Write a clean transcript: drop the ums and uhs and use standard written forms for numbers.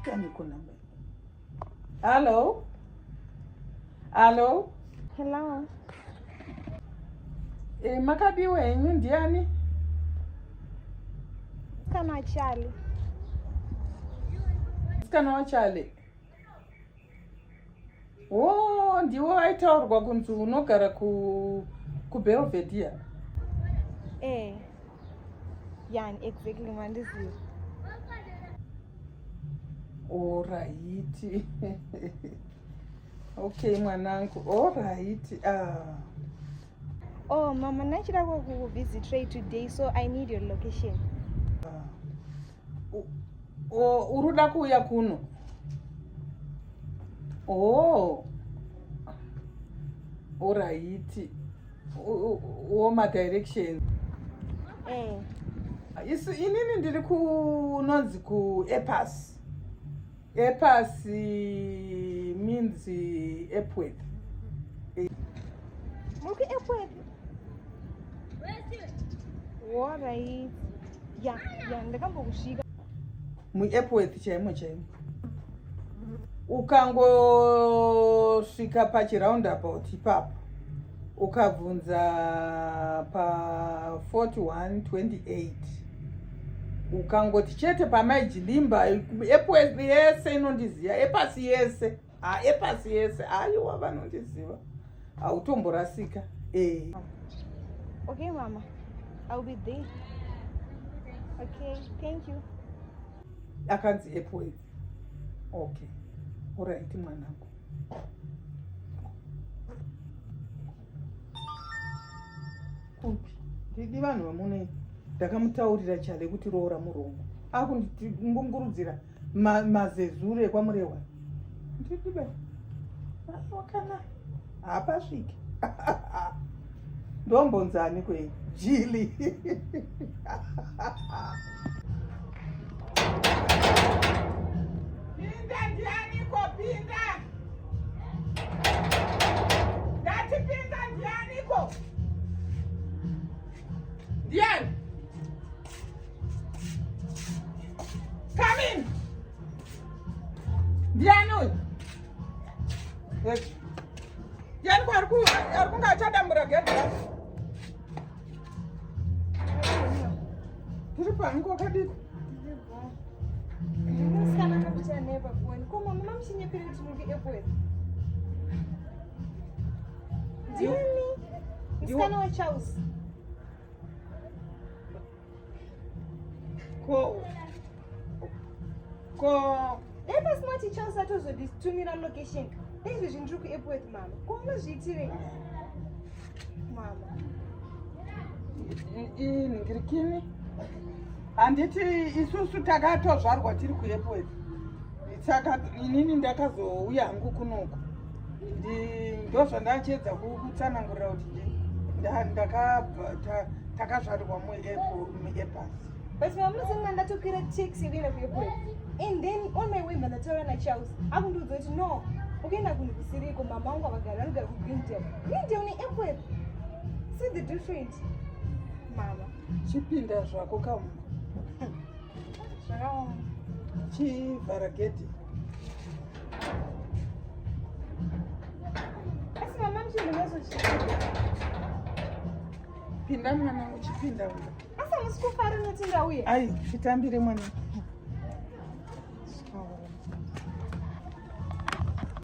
Kaniko namba. Hello? Hello? Hello. Eh, makadiwa henyu ndiani? Musikana waCharlie. Musikana waCharlie. Oh, ndiwo aitaurwa kunzi unogara ku kuBelvedere. Eh. Yani exactly mandiziva. Alright. Okay mwanangu. Alright. Ah. Oh, mama ndachida kukuvisit right today so I need your location. Ah. Uri kuda kuuya kuno? Oh. Alright. Woma direction. Eh. Isu inini ndiri kunonzi kuEpas. Epas means Epworth. Muri kuEpworth? Alright. Ya, ya ndakambokusvika. MuEpworth chaimo chaimo. Ukangosvika pachiroundabout ipapo ukabvunza pa 4128 ukangoti chete pamaijilimba Epworth yese inondiziva epasi yese ha epasi yese aiwa vanondiziva hautomborasika e Okay mama, I'll be there. Okay, thank you. Akanzi Epworth. Okay. Alright mwanangu. Kupi? Ndidi vanhu vamune ndakamutaurira chale kuti roora murongo. Akundingungurudzira mazezure kwaMurehwa. Ndidi be. Wakana. Hapasviki. Ndombonzani kwe Jili. Pinda ndianiko pinda. Ndati pinda ndianiko. Ndiani? Come in. Ndiani uyu? Ndiani ko ari kunge achadambura gedhi rake? Tiri paniko wakadiko? Musikana akakuita naye pafoni. Ko mama mamuchinyepera kuti muri kuApple? Ndini. Musikana waCharles. Ko ko dai pasina kuti Charles atozonditumira location. Dai izvezvi ndiri kuApple mama. Ko munozviitirei? Mama. Inhingirikini. Handiti isusu takatozvarwa tiri kuApple. Saka inini ndakazouya hangu kunoku. Ndozvandachiedza kutsanangurira kuti ndakabva takazvarirwa muEpworth. But mama munoziva ndatokwira taxi yekuenda kuApple. And then on my way ndataura naCharles akundiudza kuti no ukuenda kunhu kusiriko mama vangu havagari vanogara kuGreendale. Greendale neApple. See the difference. Mama. Chipinda zvako kamu. Zvakaoma. Chivhara gedhi. Asi mama muchindinozochii. Pinda mwana uchipinda. Asi hamusi kufara noti ndauya. Ai, chitambire mwana.